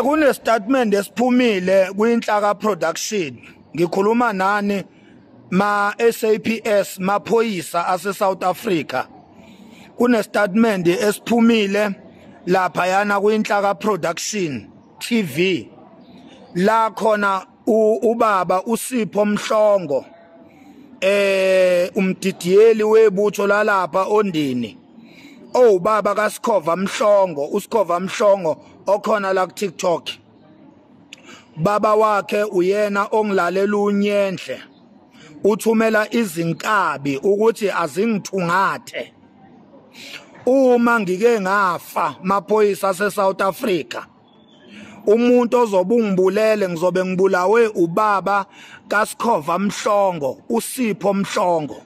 Kune statement esiphumile kwiNhlaka Production. Ngikhuluma nani ma SAPS maphoyisa ase South Africa. Kune statement esiphumile lapha yana kwiNhlaka Production TV. La khona ubaba uSipho Mhlongo umdidiyeli webutho lalapha Ondini. Oh baba kaSikhova Mhlongo, uSikhova Mhlongo okhona la ku TikTok. Baba wakhe uyena ongilalela unyendle. Uthumela izinkabi ukuthi azingithungathe. Uma ngike ngafa maphoyisa ase South Africa, umuntu ozobe ungibulele ngizobe ngibulawe ubaba kaSikhova Mhlongo, uSipho Mhlongo.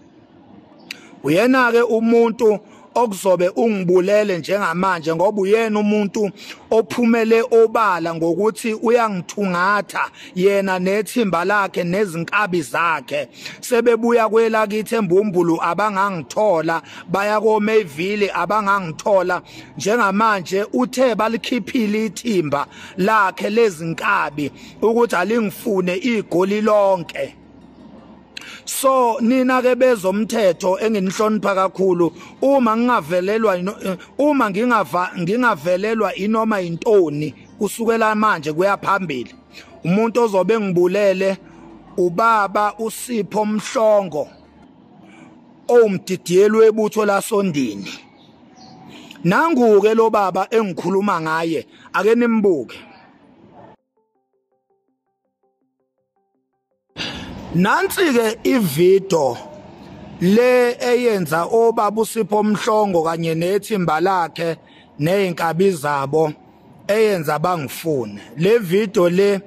Uyena ke umuntu okuzobe ungibulele njengamanje ngoba uyena umuntu ophumele obala ngokuthi uyangithungatha yena nethimba lakhe nezinkabi zakhe. Sebebuya kwelakithi eMbumbulu abangangithola, baya koMayville abangangithola. Njengamanje uthe balikhiphile ithimba lakhe lezinkabi ukuthi alingifune igoli lonke. So nina ke bezomthetho enginihlonipha kakhulu, uma ngingavelelwa uma ngingavelelwa inoma intoni kusukela manje kuya phambili, umuntu ozobe ngibulele ubaba uSipho Mhlongo owumdidiyeli webutho lasoNdini. Nangu ke lo baba engikhuluma ngaye, ake nimbuke. Nansi ke ivideo le eyenza obaba uSipho Mhlongo kanye nethimba lakhe nezinkabi zabo eyenza bangifune. Le video le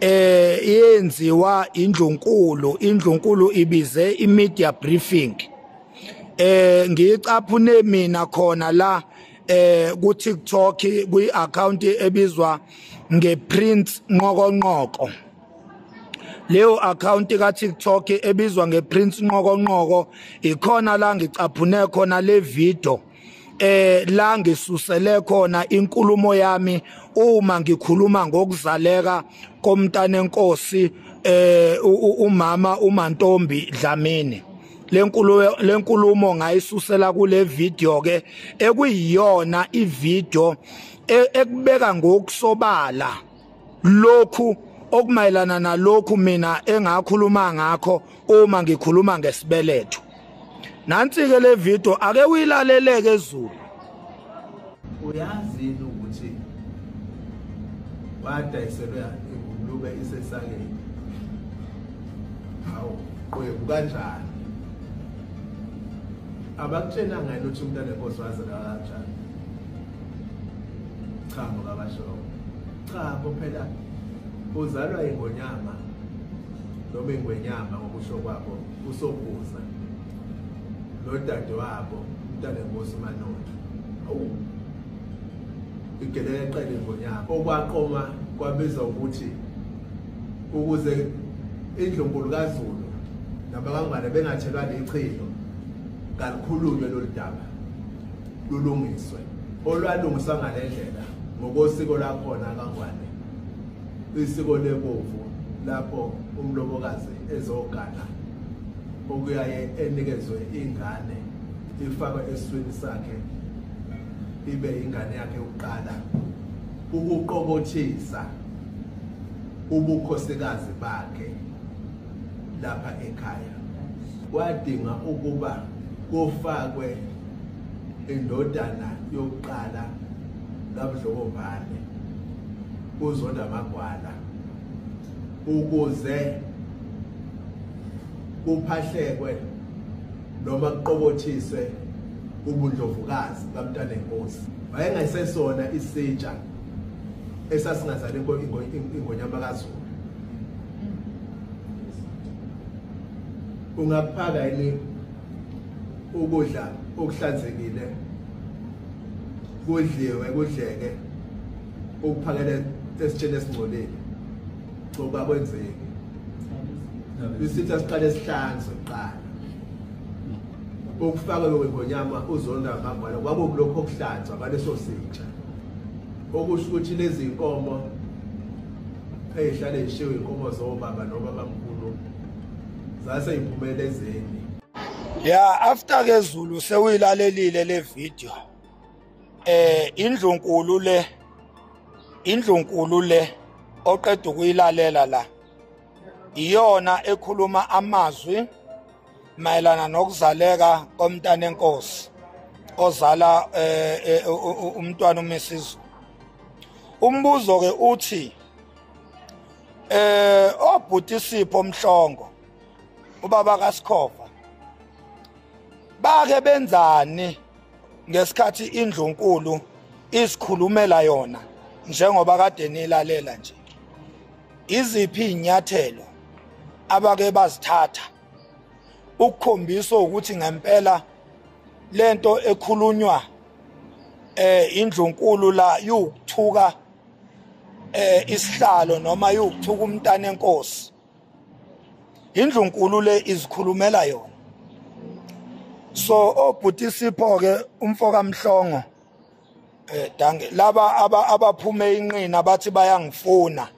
yenziwa indlunkulu, indlunkulu ibize imedia briefing. Ngiyicaphune mina khona la ku TikTok kwi account ebizwa ngePrince Nqokonqoko. Leyo account ka TikTok ebizwa ngePrince Nqokonqoko ikhona la ngicaphune khona le video la ngisusele khona inkulumo yami uma ngikhuluma ngokuzaleka komntana enkosi umama uMantombi Dlamini. Lenkulumo ngayisusela kule video ke ekuyiyona ivideo ekubeka ngokusobala lokhu okumayelana nalokhu mina engakhuluma ngakho uma ngikhuluma ngesibeletho. Nansi ke le video ake uyilaleleke eZulu. Uyazi ukuthi wadayiselwa ingulube isesakeni. Hawu, qwebu kanjani? Abakutshelanga yini ukuthi umntana enkosi wazalwa kanjani? Cha ngokabasho. Cha phela uzalwa ingonyama noma ingwenyama ngokusho kwabo uSobhuza nodade wabo umntana enkosi uManoni. Awu, igeleqele ingonyama okwaqoma kwabiza ukuthi ukuze indlunkulu kaZulu nabakangwane bengatshelwa lichilo kalikhulunywe lolu daba lulungiswe. Olwalungiswa ngalendlela ngokosiko lakhona kaNgwane, isiko lebovu lapho umlobokazi ezogana okuyaye enikezwe ingane ifakwe esiswini sakhe ibe ingane yakhe yokuqala ukuqobothisa ubukhosikazi bakhe lapha ekhaya. Kwadinga ukuba kufakwe indodana yokuqala kaBudlokombane uZonda Magwala ukuze kuphahlekwe noma kuqobothiswe ubundlovukazi kamntana enkosi. Wayengasesona isitsha esasingazali ingonyama kaZulu. Ungaphaka yini ukudla okuhlanzekile kudliwe kudleke ukuphakele esitsheni esingcolile? Ngoba kwenzeki. Isitha siqale sihlanzwe kuqala. Ukufaka kwengonyama uZonda Magwala kwakukulokho okuhlanzwa ngaleso sitsha. Okusho ukuthi lezi inkomo ezihlale zishiwe inkomo zobaba nobabamkhulu zase iphumele ezeni. Ya, after ke Zulu sewuyilalelile le video. Indlunkulu le, indlunkulu le oqeda ukuyilalela la iyona ekhuluma amazwi mayelana nokuzaleka komntana enkosi ozala umntwana uMisizulu. Umbuzo ke uthi obhuti Sipho Mhlongo ubaba kaSikhova bake benzani ngesikhathi indlunkulu isikhulumela yona njengoba kade nilalela nje? Iziphi inyathelo abake bazithatha ukukhombisa ukuthi ngempela lento ekhulunywa indlunkulu la yukuthuka isihlalo noma yukuthuka umntana enkosi? Indlunkulu le izikhulumela yona. So obhuti Sipho ke umfoka Mhlongo dange laba abaphume inqina bathi bayangifuna,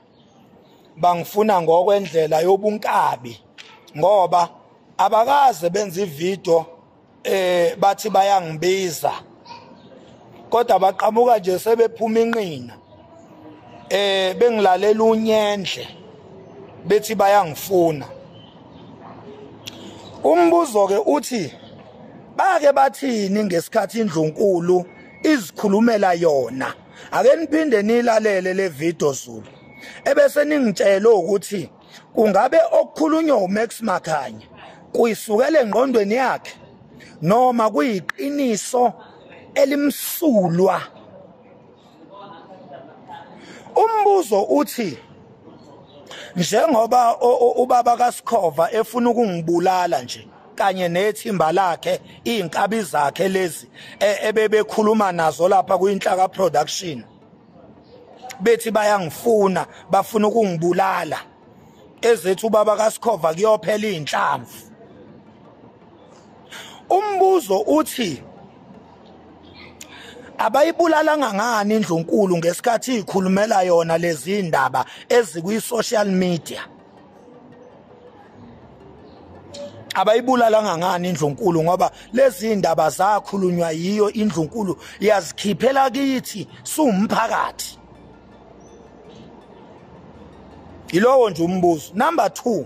bangifuna ngokwendlela yobunkabi ngoba abakaze benza ivideo bathi bayangibiza, kodwa baqhamuka nje sebephuma inqina bengilalela unyendle bethi bayangifuna. Umbuzo ke uthi bake bathini ngesikhathi indlunkulu izikhulumela yona? Ake niphinde nilalele le video Zulu ebese ningitshela ukuthi kungabe okukhulunywa uMax Makhanya kuyisukela engqondweni yakhe noma kuyiqiniso elimsulwa. Umbuzo uthi njengoba ubaba kaSikhova efuna ukungibulala nje kanye nethimba lakhe, izinkabi zakhe lezi ebebekhuluma nazo lapha kuyinhlaka production bethi bayangifuna, bafuna ukungibulala, ezethu ubaba kaSikhova kuyophela inhlamvu. Umbuzo uthi abayibulalanga ngani indlunkulu ngesikhathi ikhulumela yona lezi indaba ezikwi social media? Abayibulalanga ngani indlunkulu? Ngoba lezi indaba zakhulunywa yiyo indlunkulu, yazikhiphela kithi siwumphakathi. Yilowo nje umbuzo. Number 2,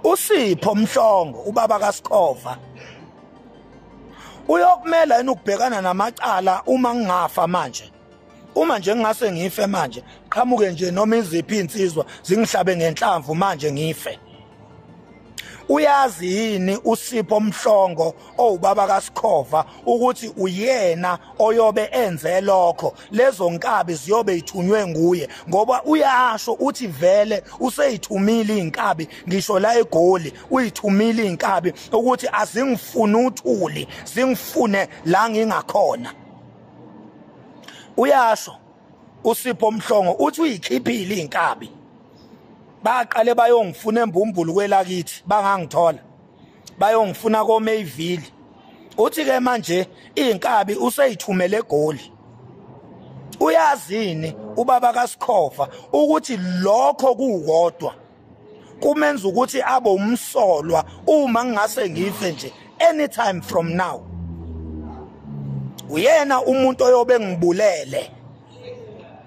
uSipho Mhlongo ubaba kaSikhova uyokumela yini ukubhekana namacala uma ngingafa manje? Uma nje ngingase ngife manje, qhamuke nje noma iziphi insizwa zingihlabe ngenhlamvu manje ngife, uyazi yini uSipho Mhlongo owubaba kaSikhova ukuthi uyena oyobe enze lokho? Lezo nkabi ziyobe ithunywe nguye, ngoba uyasho uthi vele useyithumile inkabi, ngisho la eGoli uyithumile inkabi ukuthi azingifune uthuli, zingifune la ngingakhona. Uyasho uSipho Mhlongo uthi uyikhiphile inkabi, baqale bayongifuna embumbulu kwelakithi bangangithola, bayongifuna koMayville. Uthi ke manje inkabi useyithumele eGoli. Uyazini ubaba kaSikhova ukuthi lokho kukodwa kumenza ukuthi abe umsolwa uma ngingase ngife nje anytime from now? Uyena umuntu oyobe ngibulele.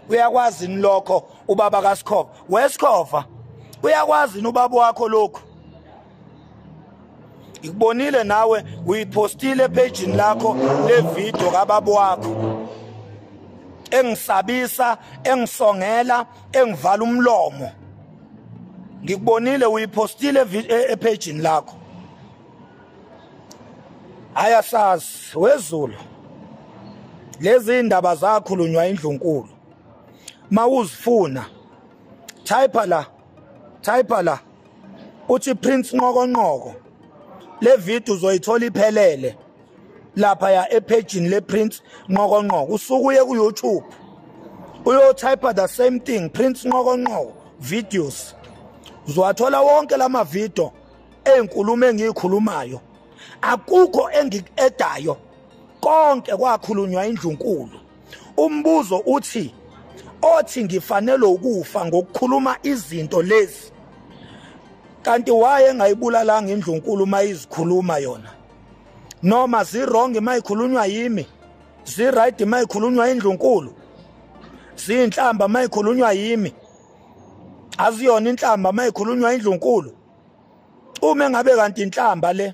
Uyakwazi lokho ubaba kaSikhova? WeSikhova, uyakwazi ubaba wakho lokho? Ikubonile nawe uyipostile epage lakho le video kababa wakho engisabisa, engisongela, engivala umlomo. Ngikubonile uyipostile epage lakho. Ayasazi wezulu lezi indaba zakhulunywa indlunkulu. Mawuzifuna type la, type la uthi Prince Nqokonqoko, le video uzoyithola iphelele lapha ya epage le Prince Nqokonqoko. Usuke uye ku YouTube uyotype the same thing, Prince Nqokonqoko videos, uzowathola wonke lama video ezinkulumo engiyikhulumayo. Akukho engikuedayo, konke kwakhulunywa indlunkulu. Umbuzo uthi, othi ngifanele ukufa ngokukhuluma izinto lezi, kanti waye engayibulalanga indlunkulu mayizikhuluma yona? Noma zi-wrong mayikhulunywa yimi, zi-right mayikhulunywa indlunkulu, zinhlamba mayikhulunywa yimi, aziyona inhlamba mayikhulunywa indlunkulu? Uma ngabe kanti inhlamba le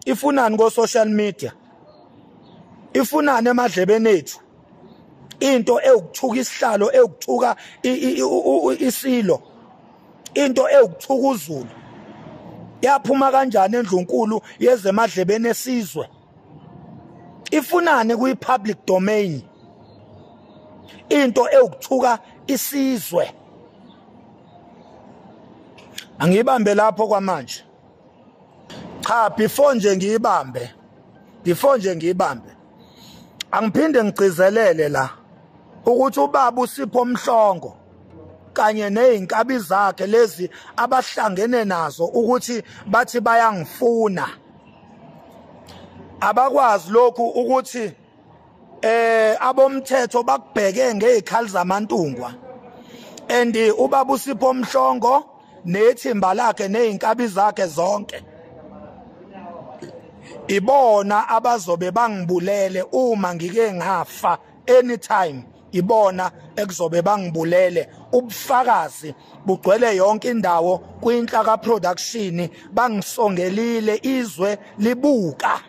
ifunani ko social media, ifunani emadlebeni ethu? Into ewukuthuka isihlalo, ewukuthuka isilo, into ewukuthuka uZulu, yaphuma kanjani endlunkulu yezemadlebeni esizwe? Ifunani kwi public domain into ewukuthuka isizwe? Angibambe lapho kwamanje. Cha, before nje ngiyibambe, angiphinde ngigcizelele la ukuthi ubaba uSipho Mhlongo kanye nezinkabi zakhe lezi abahlangene nazo ukuthi bathi bayangifuna, abakwazi lokhu ukuthi abomthetho bakubheke ngezikhali zamantungwa. And ubaba uSipho Mhlongo nethimba lakhe nezinkabi zakhe zonke ibona abazobe bangibulele uma ngike ngafa anytime, ibona ekuzobe bangibulele. Ubufakazi bugcwele yonke indawo kwinhlaka production, bangisongelile izwe libuka.